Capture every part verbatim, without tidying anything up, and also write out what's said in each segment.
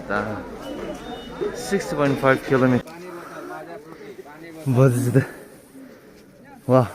Six point five kilometer. What is it? Wow.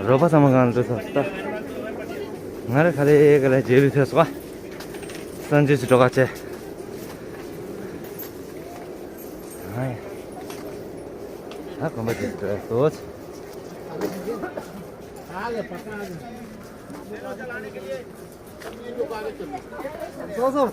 རོགས་པ་ཚང་མ་གང་འགྲོ་ཐུབ་ད། ང་རེ་ག་ལེ་ག་ལེ་རྗེས་ལུས་ཐོས་སོ། སང་ཆུ་ཞིག་འགྲོ་ག་བྱས། ཨ་ཡ། ད་གོམ་པ་དེ་འགྲོ་སོ། སོ་སོ།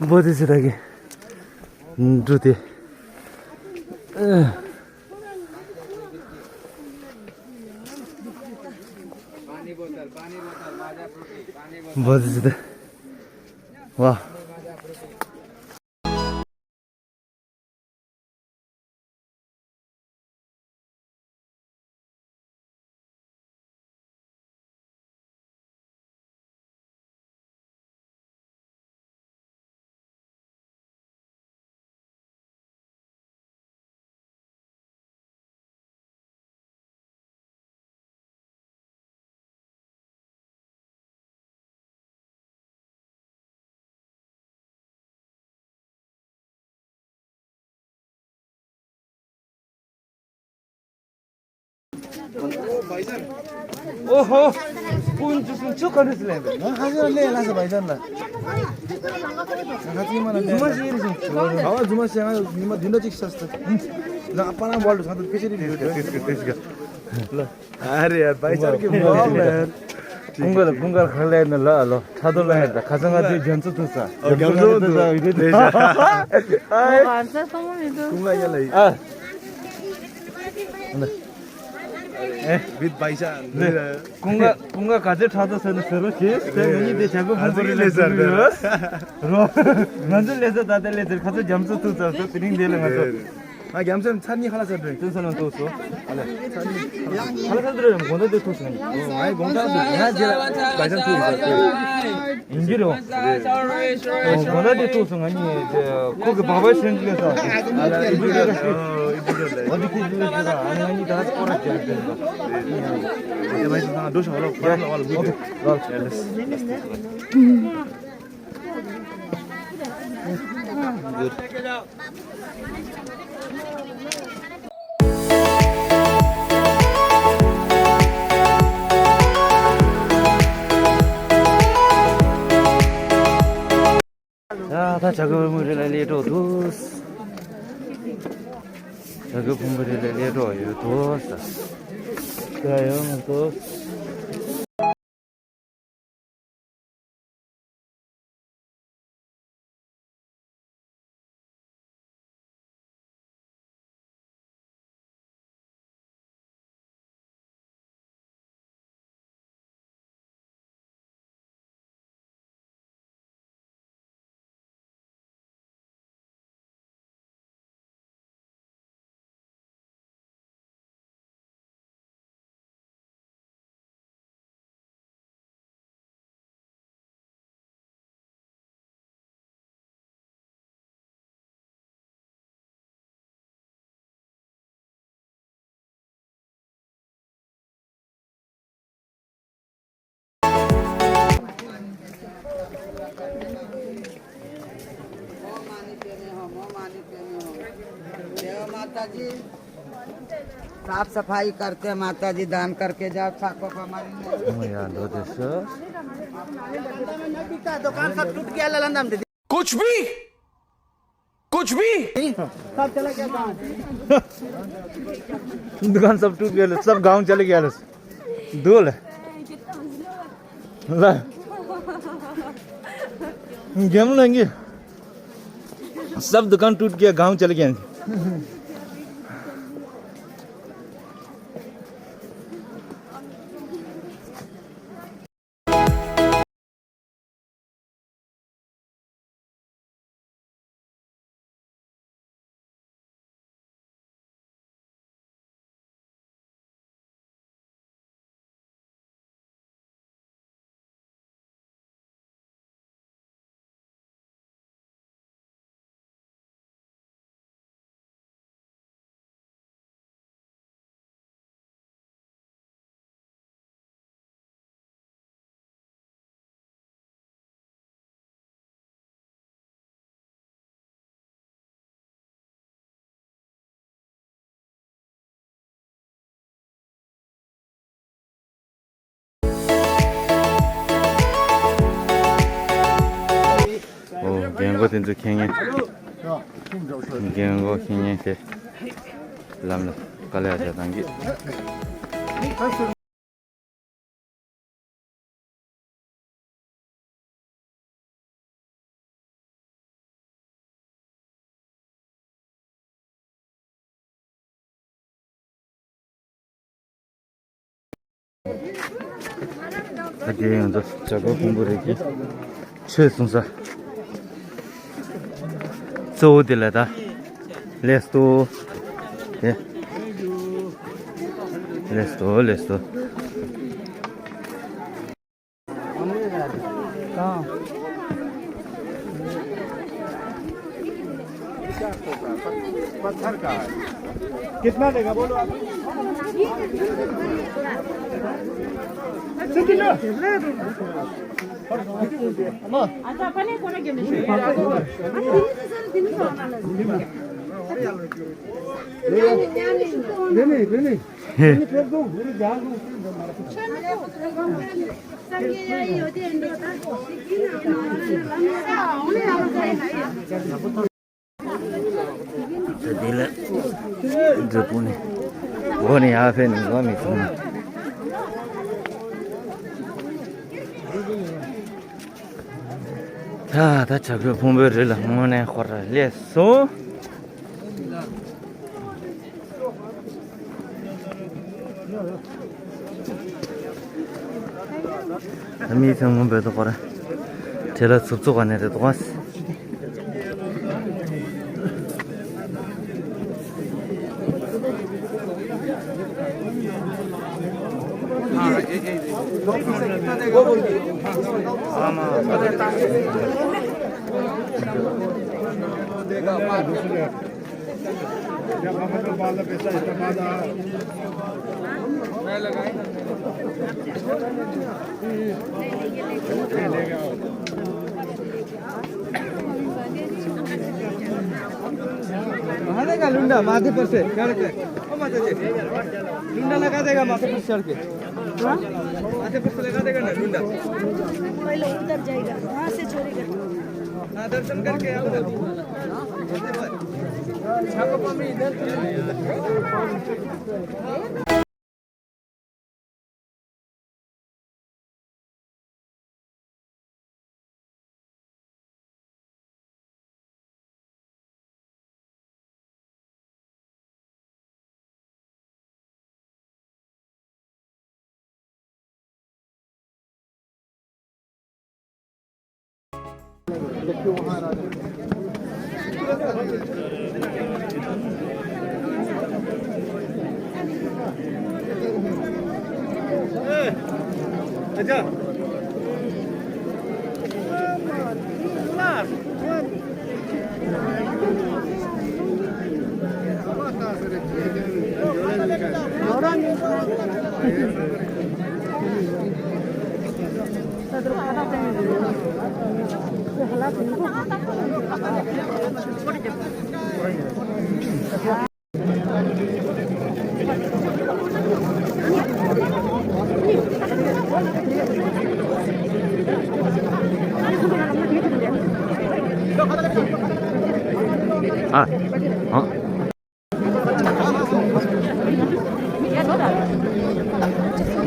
बहुत ही ज्यादा के ड्रूते। बहुत ही ज्यादा। वाह। ओहो, कुन चुसुन छु खनु सिले। हां, हां, ले ला से भाईजान ला। हां, जुमा से। हां, जुमा से, हां, निमा दिन चिक सस्ता। ला, अपना बोल, साथ पीछे नहीं। ल। अरे यार, भाई साहब की मॉम है यार। कुंगल, कुंगल खले न ल, लो। छादो ल है, खसंगा जी जंतु तू सा। और जंतु तू सा। अरे। कुंगा ये ले। आ। ཨེ། བིད་བའི་ཤ། ཀུན་དགའ་ཀུན་དགའ་ག་ཚོད་ཁྲག་ཚོད་ཟེར་ན་ཟེར་རོ་ཞེས་ཟེར། ང་གཉིས་དེ་བྱ་དགོས་ཕུང་པོ་རེད་ལ་ཟེར་རོ། ང་ཚོ་ལས་ས་ད་ལྟ་ལས་ཟེར་ཁ་ཚོད་རྒྱ་མཚོ་ཐུག་ཚར་སོང་། དེ་རིང་དེ་ལ་ང་ཚོ། ང་རྒྱ་མཚོ་ཚར་གཉིས་ཁ་ལག་ཟ་འགྲོ་ཡིན། ཚོན་ས་ལ་ཐུག་སོང་། ཁ་ལག་ཟ་འགྲོ་ཡིན། དགོང་དག་དེ་ཐུག་སོང་། ཨོ། ང་ཡི་དགོང་དག་ཐུག་ང་རྗེས་ལ་བ་ཅང་ཐུག་ཡིན་ཟེར། ཡིན་གྱི་རེད་བ། ཨོ། དགོང་དག་དེ་ཐུག་སོང་། ང་གཉིས་དེ་ཁོ་གི་བག་པ་ཤོན་གྱི་ལས་ས། ཨ་ལ་ཨི་བུ་ལས་ཀ་ཤི། ཨོ། ཨི་བུ་ལས། འོ་དེ་ཁྱེད་ཀྱི་ལས་ཀ་ཨ་ནི་ང་གཉིས་ད་སྐོར་ར་བྱེད་རེད། དེ་མ་ཡིན་ན་འགྲོ་ཤོག་ལོ། ཁོ་རང་ལ་བ་ལ་འུ་ཐུག་ལོ། ལེ་ལེ། ཡ། ད་བྱ་རྒོད་ཕུང་པོའི་རི་ལ་སླེབས་འགྲོ་འདུག་བྱ་རྒོད་ཕུང་པོའི་རི་ལ་སླེབས་འགྲོ་ཡོད་འདུག་ད་ཡོང་འདུག साफ सफाई करते हैं माता जी, दान करके जाओ, साको हमारी नहीं। ཡ། འགྲོ་དེ་སུ། दुकान सब टूट गया ललन दाम दीदी। कुछ भी, कुछ भी। सब चला गया गाँव। दुकान सब टूट गया, सब गाँव चले गया। दुल। ला। गेम लेंगे। सब दुकान टूट गया, गांव चले गए। ཨོ། རྒན་གོག་དེ་ཚོ་ཁེངས་ངེས། རྒན་གོག་ཁེངས་ངེས་དེ་ལམ་ལ་དཀའ་ལས་བྱ་བཏང་གི། ད་དེ་ཡང་ཚོ་བྱ་རྒོད་ཕུང་པོ་རི་གི་ཆོས་གསུང་ས་གཙོ་བོ་དེ་ལ་ད། ལེགས་སོ། དེ། ལེགས་སོ། ལེགས་སོ། पत्थर का है। कितना देगा बोलो आप? དེ་ལ་འཛུལ་པོ་ནི་འོ་ནི་ཡར་ཕེབས་ནས་ལོ་མི་སོང་ན། ད་ད་བྱ་རྒོད་ཕུང་པོའི་རི་ལ་དངོས་གནས་ཧོ་ར་སླེབས་སོང་། མི་ཚང་མ་འབོད་དོ་ཁོ་ར། དེ་ལ་ཚུབ་ཚུབ་ག་ནས་རེད་དོ། महादेव का लुंडा माथे पर से चढ़ के, ओ माता जी, लुंडा लगा देगा माथे पर चढ़ के। हाँ? माथे पर से लगा देगा ना लुंडा। पहले उधर जाएगा, वहाँ से छोड़ेगा। हाँ, दर्शन करके आओ। छापा में इधर। ཨ། ཨ།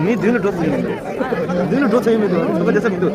མི་མདུན་ལ་འགྲོ་ཚར་ཡོད་མི་འདུག་མདུན་ལ་འགྲོ་ཚར་ཡོད་མི་འདུག་ཚོད་པ་བྱེད་ས་མི་འདུག་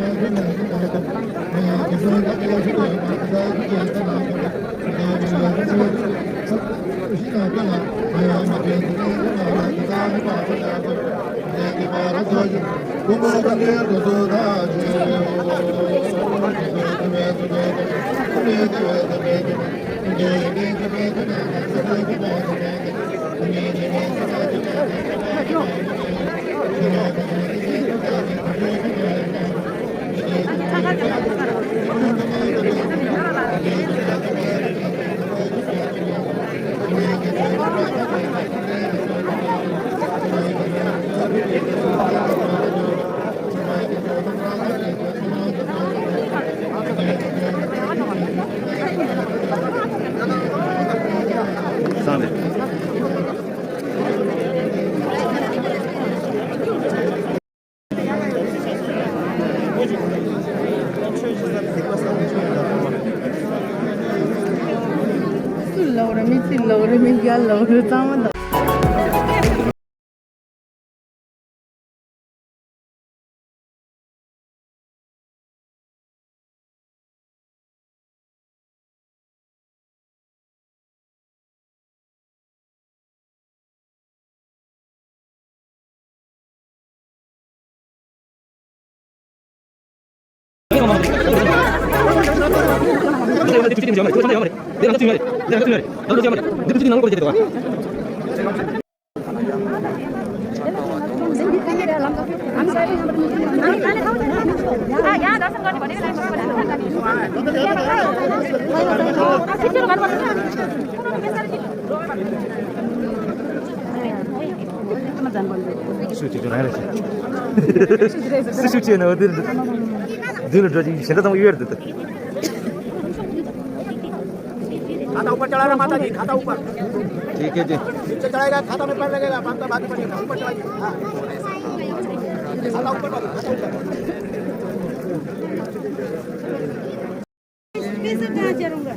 སུ་ལབ་རེད། མི་གཅིག་ལབ་རེད། མི་བརྒྱ་ལབ་རེད། ཚང་མ་ལབ། སུ་ཅིག་ཅོ་རང་རེད། སུ་ཅིག་ཅོ་ན་འདི་འདི་ལ་འགྲོ་ཅིག་གཞན་དག་ཚང་མ་གཡོལ་འདུག་ད། खाता ऊपर चढ़ा रहा माता जी, खाता ऊपर। ठीक है जी। नीचे चढ़ाएगा, खाता में पैर लगेगा, बाप का बात पड़ेगा, ऊपर चढ़ाएगा। हाँ। खाता ऊपर, खाता ऊपर। पैसा कहाँ चढ़ूंगा?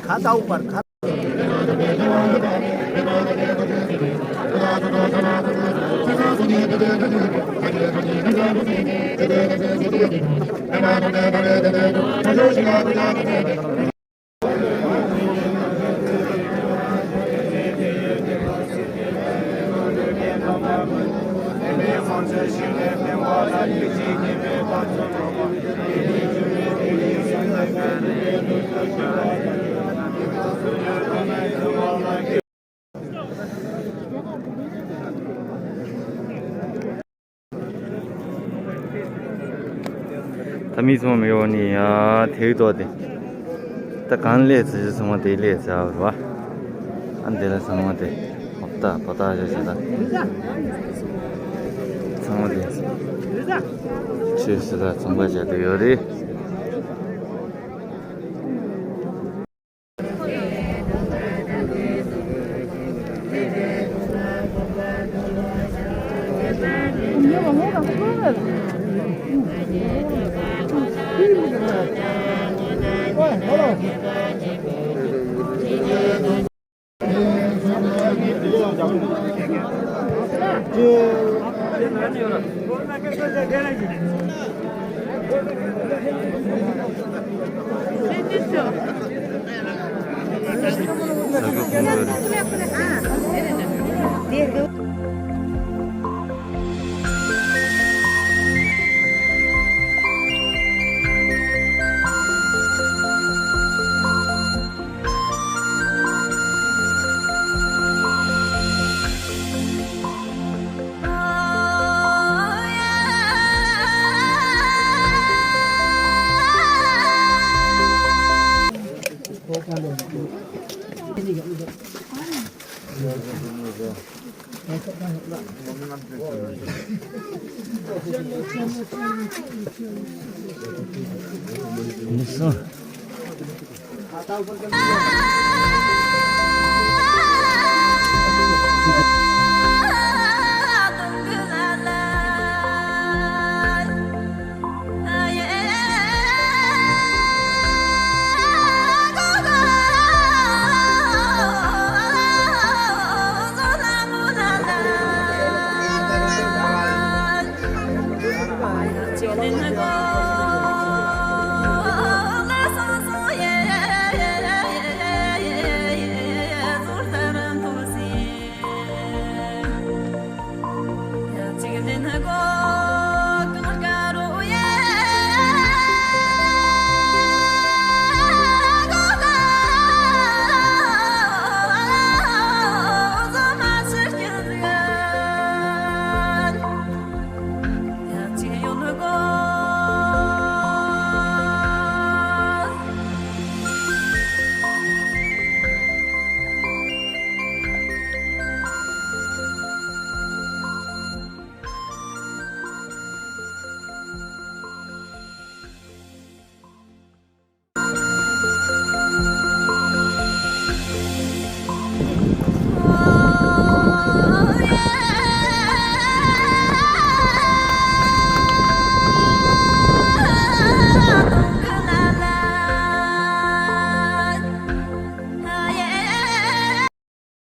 खाता ऊपर, खाता। ད་མི་ཚང་མ་མེད་པ་ནི་ཡ་དེའི་ཏོག་དེ། ད་གང་ལས་ཚེ་ཚང་མ་དེ་ལས་ཚེ་བ། ཨ་འདི་ལ་ཚང་མ་དེ། ཧོབ་ཏ་པ་ཏ་ཞེས་བྱ་ད། ཚང་མ་དེ། ཆོས་སི་ད་ཚོང་པ་བྱ་དུ་ཡོད་རེད།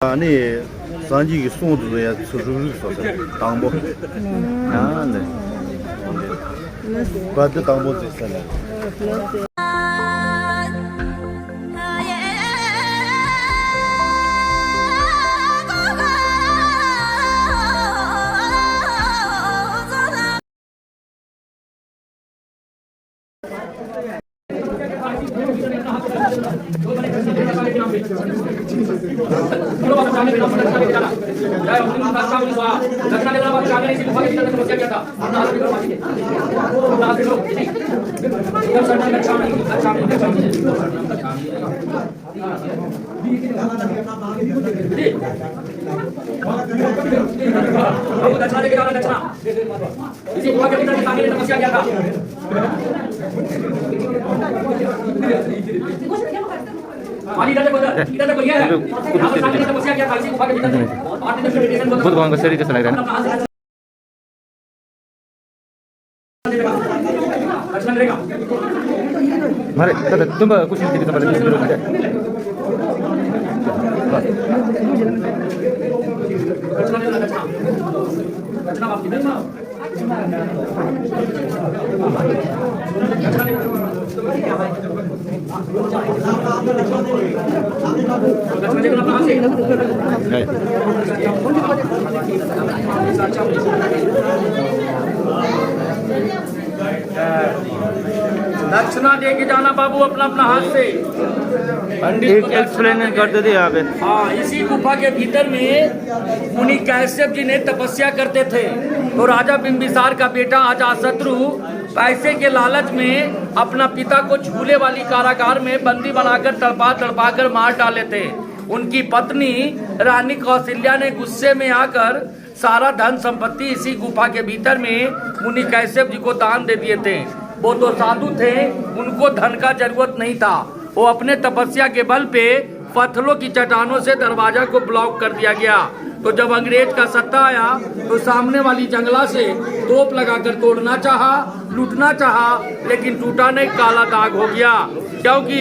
ཨ་ནི་སངས་རྒྱས་ཀྱི་གསུང་དུ་ཡང་ཚུར་རུག་རུག་སོ་སོ་དང་པོ། ཨ་ནི་བ་དེ་དང་པོ་ཟེར་ས་ལ། बुद्ध भगवान का शरीर जैसा लग रहा है ना। मारे, दादा, तुम कुछ नहीं, तुम कुछ नहीं। दक्षिणा दे के जाना बाबू, अपना अपना हाथ से। पंडित को एक दक्षिणा एक्सप्लेन करके कर देते यहाँ पे। हाँ, इसी गुफा के भीतर में मुनि कश्यप जी ने तपस्या करते थे। तो राजा बिंबिसार का बेटा अजातशत्रु पैसे के लालच में अपना पिता को झूले वाली कारागार में बंदी बनाकर तड़पा तड़पा कर मार डाले थे। उनकी पत्नी रानी कौशल्या ने गुस्से में आकर सारा धन संपत्ति इसी गुफा के भीतर में मुनि कश्यप जी को दान दे दिए थे। वो तो साधु थे, उनको धन का जरूरत नहीं था। वो अपने तपस्या के बल पे पत्थरों की चट्टानों से दरवाजा को ब्लॉक कर दिया गया। तो जब अंग्रेज का सत्ता आया, तो सामने वाली जंगला से तोप लगाकर तोड़ना चाहा, लूटना चाहा, लेकिन टूटा नहीं, काला दाग हो गया। क्योंकि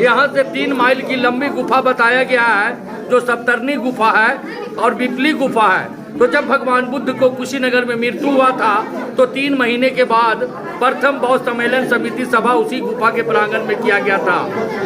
यहाँ से तीन माइल की लंबी गुफा बताया गया है, जो सप्तर्णी गुफा है और बिपली गुफा है। तो जब भगवान बुद्ध को कुशीनगर में मृत्यु हुआ था, तो तीन महीने के बाद प्रथम बौद्ध सम्मेलन समिति सभा उसी गुफा के प्रांगण में किया गया था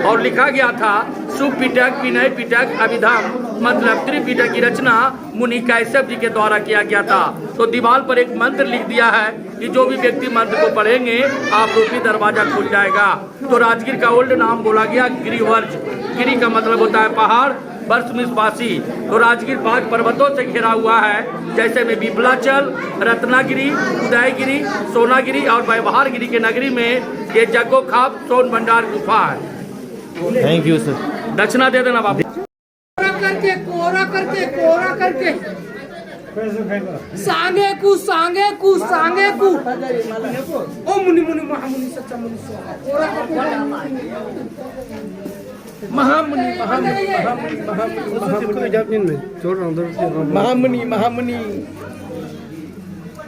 और लिखा गया था, सुपिटक, विनय पिटक, अभिधम, मतलब त्रिपिटक की रचना मुनि कश्यप जी के द्वारा किया गया था। तो दीवार पर एक मंत्र लिख दिया है कि जो भी व्यक्ति मंत्र को पढ़ेंगे, आप रूपी दरवाजा खुल जाएगा। तो राजगीर का ओल्ड नाम बोला गया गिरिवर्ज। गिरी का मतलब होता है पहाड़, वर्ष मीन्स वासी। तो राजगीर पांच पर्वतों से घिरा हुआ है, जैसे में विपलाचल, रत्नागिरी, उदयगिरी, सोनागिरी और व्यवहारगिरी के नगरी में ये जग्गो खाप सोन भंडार गुफा है। Thank you sir. दक्षिणा दे देना बाबू। कोरा करके, कोरा करके, कोरा करके। सांगे कु, सांगे कु, सांगे कु। ओम मुनि मुनि महामुनि सच्चा मुनि स्वाहा। कोरा करके। महामुनि, महामुनि, महामुनि, महामुनि, महामुनि। महामुनि, महामुनि।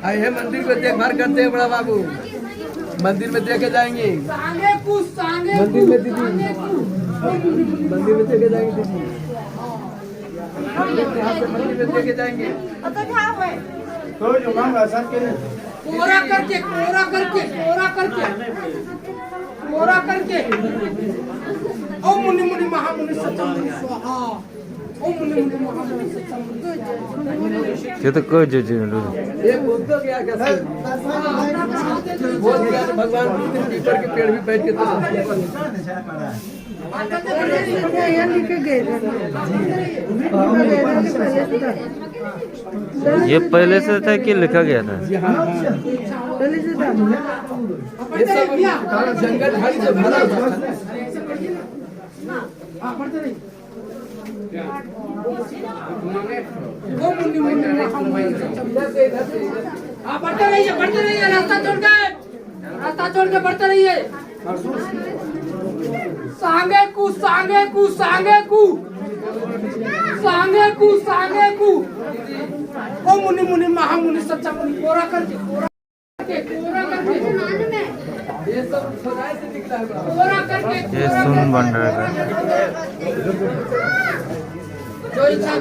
आए हैं मंदिर को देखभाल करते हैं बड़ा बाबू, मंदिर में देखे जाएंगे। मंदिर में दीदी, मंदिर में देखे जाएंगे दीदी। मंदिर में देखे जाएंगे। कोरा करके, कोरा करके, कोरा करके, कोरा करके। ओम मुनि मुनि महामुनि सच्चा मुनि स्वाहा। ओम मुनि मुनि महामुनि सच्चा मुनि स्वाहा। त्यो त को जो जो लो। ये बुद्ध क्या कहते हैं? बोध गया तो भगवान बुद्ध पीपल के पेड़ भी बैठ के तो यहाँ लिखे गए थे। ये पहले से था कि लिखा गया था? पहले से था। ये सब जंगल झाड़ी से भरा हुआ था। आप बढ़ते रहिए, बढ़ते रहिए, रास्ता छोड़ के, रास्ता छोड़ के बढ़ते रहिए। सांगे कु, सांगे कु, सांगे कु, सांगे कु, सांगे कु। ओम मुनि मुनि महामुनि सच्चा मुनि, कोरा करके, कोरा करके, कोरा करके। कोरा करके, ये कोरा सुन करके। बन रहा है। जो इच्छा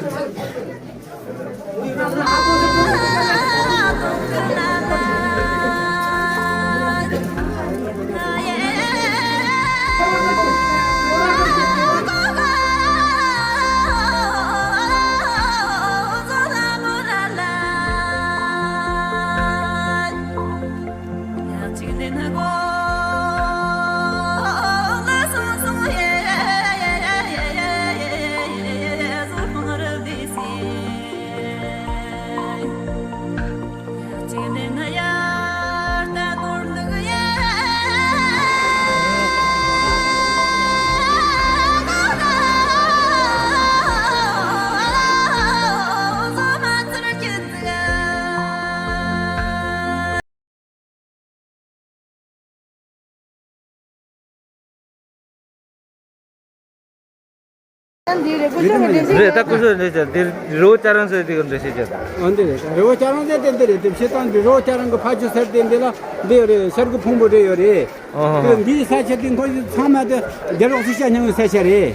འདི་རེད། ཀུ་ཤུ་མི་འདྲ་ཞིག་རེད། ད་ཀུ་ཤུ་འདྲ་ཞིག་འདི་རི་བོ་ལྕགས་རོང་ཟེར་དེ་ག་འདྲ་ཞིག་བྱས། འོ་འདི་རེད། ད་རི་བོ་ལྕགས་རོང་ཟེར་དེ་འདི་རེད། དེ་བྱེད་སྟངས་འདི་རི་བོ་ལྕགས་རོང་གི་ཕ་ཆུ་ཟེར་དེ་འདི་ལ་འདི་ཡོད་རེད། ཤར་ཁུག་ཕུང་པོ་འདྲ་ཡོད་རེད། ཨོ་ཧོ། དེ་འདིའི་ས་ཆ་དེ་ཁོ་ཚང་མ་དེ་རྒྱ་རོགས་སུ་ཤ་ཉང་གི་ས་ཆ་རེད།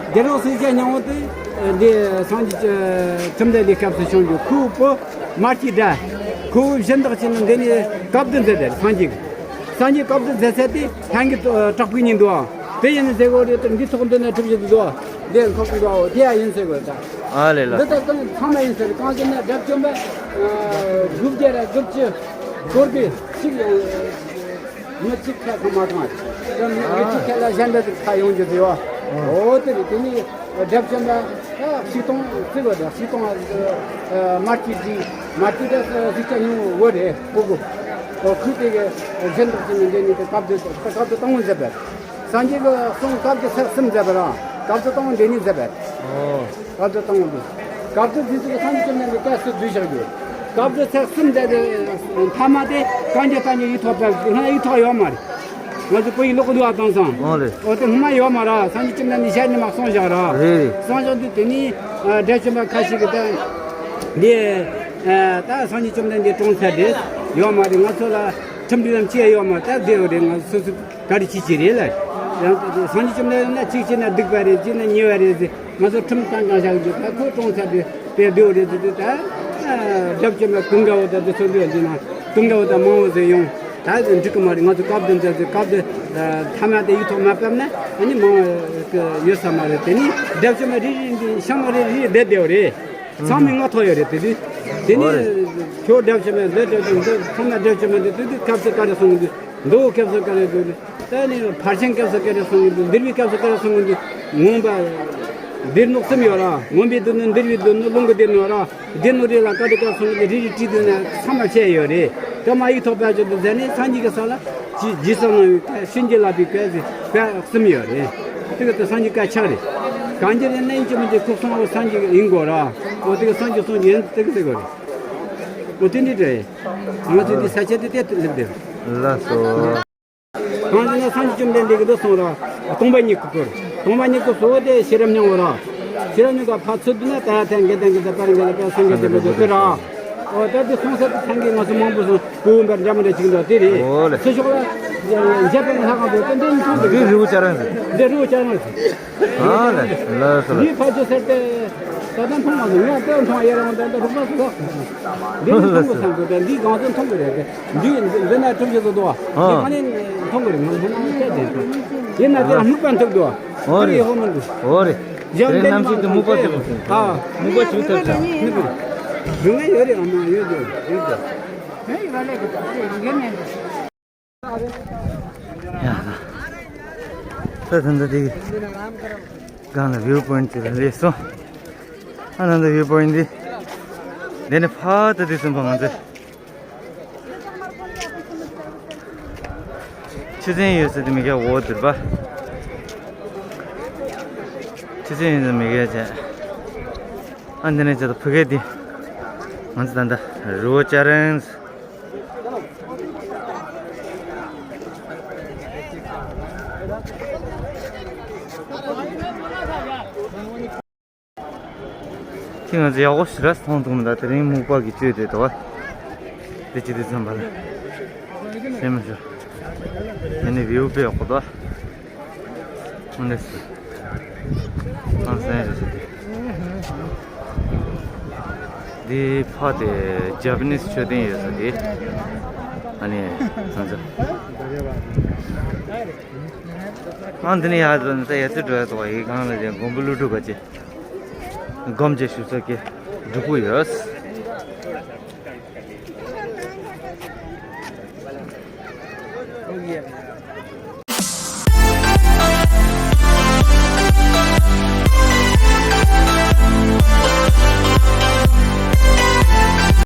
རྒྱལ་རོང་སེང་ཆེན་སྙིང་པོ་དེ་འདི་སངས་རྒྱས་ཀྱི་ཁྲིམས་ལྡན་ལས་སྐབས་སུ་བྱུང་རྒྱུ་ཁོའི་བུ་མར་གྱི་སྒྲ། ཁོ་བོ་གཞན་དག་ཅིག་ནི་འདི་ནས་བཀའ་བསྡུ་མཛད་དེ་སངས་རྒྱས་ཀྱི། སངས་རྒྱས་བཀའ་བསྡུ་མཛད་ཚད་དེ་ལྷན་གྱི་དྲག་པོའི་ཉིན་འདུག་དེ་ཡིན་ཟེར་གོ་རེད། དེ་འདི་ཚོགས་འདུ་ན་གྲུབ་ཀྱི་འདུག་དེ་ཁོག་གི་འདུག་དེ་ཡང་ཡིན་ཟེར་གོ་ད། ཨ་ལས་ལ། འདི་ལྟར་དང་ཚང་མ་ཡིན་ཟེར། གང་ཟེར་ན་དགྲ་བཅོམ་པ་དགུ་བརྒྱ་ར་དགུ་བཅུ་སྐོར་གྱི་གཅིག་ཡོང་། མི་གཅིག་ཁ་ཁ་མ་བཏང་བ། མི་གཅིག་ཁ་ལ་གཞན་པ་ཅིག་ཁ་ཡོང་རྒྱུ་ཟེར་བ། འོ་དེ་རེད། དེ་ནི་དགྲ་བཅོམ་པ་ཨ་ཤིག་སྟོང་ཚིག་བ་དང་ཤིག་སྟོང་ཨ་མར་གྱི་ཟིག་མར་གྱི་དགྲ་ཟིག་ཆ་ཉུང་བོ་རེད། ཕྲུ་གུ་ཨོ་ཁུ་དེ་གི་གཞན་དག་ཅིག་ནི་འདི་ནི་དེ་སྐབས་དེ་སྐབས་དེ་སྟོང་བོ་མཛད་པ། སངས་རྒྱས་ཀྱི་གསུང་སྐབས་དེ་ཚར་གསུམ་མཛད་པ་ར། སྐབས་དེ་སྟོང་བོ་འདི་ནི་མཛད་པ། ཨོ། སྐབས་དེ་སྟོང་བོ་འདི། སྐབས་དེ་དེ་ཚོ་སངས་རྒྱས་བཅོམ་ལྡན་འདས་སྐབས་སུ་བསྡུས་བཞག་རྒྱུ། སྐབས་དེ་ཚར་གསུམ་མཛད་དེ་མཐའ་མ་དེ་གན་རྐྱལ་བཏང་རྒྱུ་ཡིག་ཐོག་པ་སྔ་ཡིག་ཐོག་ཡོད་མ་རེད། ང་ཚོ་བོད་ཡིག་ཀློག་གི་འདུག་ཨ། བཏང་སོང་། ཨོ་ལེ། ཨོ་དེ་སྔོན་མ་ཡོད་མ་ར། སངས་རྒྱས་བཅོམ་ལྡན་འདས་ཞལ་ནས་མར་གསུངས་བཞག་ར། རེད་རེད། གསུངས་བཞག་དུས་དེ་ནི་ཨ་དགྲ་བཅོམ་པ་ཁ་ཤས་ཀྱིས་ད་འདི་ཨ་ད་སངས་རྒྱས་བཅོམ་ལྡན་འདས་གྲོངས་ཚར་དེ་ཡོད་མ་རེད། ང་ཚོ་ལ་ཁྲིམས་སྒྲིག་ལམ་ཅི་ཡང་ཡོད་མ་རེད། ད་བདེ་བོ་རེད། ང་ཚོ་སོ་སོ་ག་རེ་བྱེད་ཀྱི་རེད་ལ། ཡང་སངས་རྒྱས་བཅོམ་ལྡན་འདས་ན་གཅིག་བྱས་ན་སྡིག་པ་རེད། གཅིག་ན་ཉེས་པ་རེད་ཟེར། ང་ཚོ་ཁྲིམས་གཏན་གང་བཞག་གི་འདུག་ད་ཁོ་གྲོངས་ཚར་དུས་དེ་བདེ་བོ་རེད་ཟེར་དུས་ད་དགྲ་བཅོམ་པ་ཀུན་དགའ་བོ་དང་དེ་ཚོ་འདུག་འདི་ན་ཀུན་དགའ་བོ་དང་མང་བོ་ཟེར་ཡོང་། ད་འགྲིག་གི་མ་རེད། ང་ཚོ་སྐབས་དེ་མཛད་ཚེ་སྐབས་དེ་མཐའ་མ་དེ་ཡིག་ཐོག་མ་བབས་ན་ཨ་ནི་མང་བོ་ཡོད་ས་མ་རེད། དེ་ནི་དགྲ་བཅོམ་པ་རེ་རེ་འདི་ཤ་མ་རེ་རེ་བསྡད་བསྡད་པ་རེད། ཚང་མས་ངོ་ཐོག་ཡོད་རེད། དེ་དུས་དེ་ནི་ཁྱོད་དགྲ་བཅོམ་པ་འདི་དགྲ་བཅོམ་འདི་ཚང་མ་དགྲ་བཅོམ་པ་འདི་དུས་དུས་སྐབས་སུ་ག་རེ་གསུང་གི་འདུག་མདོ་སྐབས་སུ་ག་རེ་འདུག་ད་ནི་ཕར་ཕྱིན་སྐབས་སུ་ག་རེ་གསུང་གི་འདུག་འདུལ་བའི་སྐབས་སུ་ག་རེ་གསུང་གི་འདུག་མངོན་པ་སྡེ་སྣོད་གསུམ་ཡོད་ར། མངོན་པའི་སྡེ་སྣོད། འདུལ་བའི་སྡེ་སྣོད། ལུང་གི་སྡེ་སྣོད་ར། སྡེ་སྣོད་རེ་ལ་བཀའ་དྲིན་སྐབས་གསུང་གི་རེ་རེ་བྲིས་དུས་ན་ཚང་མ་བཤད་ཡོད་རེད། དེ་མ་ཡིག་ཐོག་ཕབ་བྱས་འདུག་ཟེར་ནས་སངས་རྒྱས་ཀྱི་ས་ལ་རྗེ་རྗེ་བཙུན་མི་བསྐྱོད་བཀའ་བྱིན་གྱིས་བརླབས་པའི་བཀའ་ཟེར་བཀའ་གསུམ་ཡོད་རེད། དེ་ག་དེ་སངས་རྒྱས་བཀའ་ཆག་རེད། གང་རྒྱུ་རེད་ན་ཡིན་གཅིག་མིན་གཅིག་ཁོ་གསུང་བ་སངས་རྒྱས་ཡིན་དགོས་ར། འོ་དེ་ག་སངས་རྒྱས་གསུང་རྒྱུ་ཡིན་དེ་ག་ཟེར་དགོས་རེད། འོ་དེ་འདྲ་རེད། ང་ཚོ་འདི་ས་ཆ་དེ་དེ་སླེབས་དེ། ལགས་སོ། གང་ཟེར་ན་སངས་རྒྱས་བཅོམ་ལྡན་འདས་ཀྱིས་འདི་གསུངས་ར། སྟོང་པ་ཉིད་ཀྱི་སྐུ། སྟོང་པ་ཉིད་ཀྱི་གཙོ་བོ་དེ་ཤེས་རབ་སྙིང་པོ་ར། ཤེས་རབ་སྙིང་པོ་ཕར་ཚུར་བསྡུ་ན་ད་ཡ་ཐལ་འགལ་དང་འགལ་དང་པར་འགལ་དང་པར་སངས་རྒྱས་བསྟན་པའི་སྡོད་པའི་ར། འོ་ད་འདི་གསུངས་ས་དེ་ཐང་གི་ང་ཚོ་མང་པོ་སོང་གོ་བོ་འབར་འདྲ་མི་འདྲ་ཅིག་འདུག་དེ་རེད། འོ་ལེ། ཚུར་ཕྱོགས་ལ་འཇར་པན་ལྷ་ཁང་དུ་ཏན་ཏན་མཐོང་འདུག་འདི་རི་བོ་ལྕགས་རི་རེད། འདི་རི་བོ་ལྕགས་རི་རེད། ཨ་ལེ། ལགས་སོ་ལགས། འདི་ཕར་ཚུར་ཟེར་ཏེ་ད་ལྟ་མཐོང་མ་སོང་། ཡང་ལྟ་མཐོང་ཡ་རང་ད་ལྟ་རུག་པ་སོ། འདི་ནི་མཐོང་དགོས་བསམ་དགོས། ད་འདི་གང་ཚོད་མཐོང་དགོས་རེད། འདི་འདི་ན་གྲུབ་ཆ་ཚོ་འདུག་ཨ། འདི་ག་ནས་མཐོང་དགོས་རེད། ང་ཚོ་ནང་བཤད་དེ་འདུག་དེ་ན་དེ་ལ་སྨུག་པ་འཐུག་འདུག་ཨ། འོ་རེད། ཡོད་མི་འདུག་འོ་རེད། ཡང་དེ་རིང་གནམ་གཤིས་དེ་སྨུག་པ་འཐུག་འདུག་ཨ། སྨུག་པ་ཆུ་ཐབས་ཆག་སྨུག་པ་རུ་ང་ཡོད་རེད། ཨ་མ་ཡོད་རེད། ཡོད་རེད། ཡ་ད། ད་ད་ད་དེ་སྒང་ལ་བིའུ་པོ་ཡིན་ཊི་དེ་ལ་སླེབས་སོང་། ཨ་ནི་ད་བིའུ་པོ་ཡིན་ཊི་འདི། དེ་ནས་ཕར་ད་དེ་ཚུན་པ་ང་ཚོས་ཆུ་ཚན་ཡོད་ས་དེ་མི་སྐྱ་འོ་དུར་པ། ཆུ་ཚན་ཡོད་ས་མི་སྐྱ་བྱས། ཨ་འདི་ནས་བྱས་ད་ཕ་གི་དེ་ང་ཚོ་ད་ལྟ་རི་བོ་ལྕགས་རི། ཁྱེད་ང་ཚོ་ཡག་པོ་ཞེ་དྲག་མཐོང་ཐུབ་མི་འདུག་དེ་རིང་སྨུག་པ་གིས་བཅོས་བསྡད་འདུག་བ། དེ་ཅི་དེ་ཚང་མ་ལ་ཞེ་མི་ཞུ། དེ་ནི་བིའུ་དཔེ་ཡག་པོ་འདུག་འོ་འདི་སུ། ཁང་སེང་རེད་ཟེར་དེ། འདི་ཕ་དེ་ཇ་པ་ནིས་མཆོད་རྟེན་ཡོད་ས་དེ། ཨ་ནི་ང་ཚོ། ཨང་འདི་ནི་ཡག་འདུག་ད་ཡ་ཚོ་འགྲོ་ཡ་ཚོ་ཡི་གང་ལ་ཅན་མགོན་པོ་ཀླུ་སྒྲུབ་པ་ཅན། སྒོམ་བྱས་བཞུགས་ས་ཀྱི་སྒྲུབ་ཕུག་ཡོད།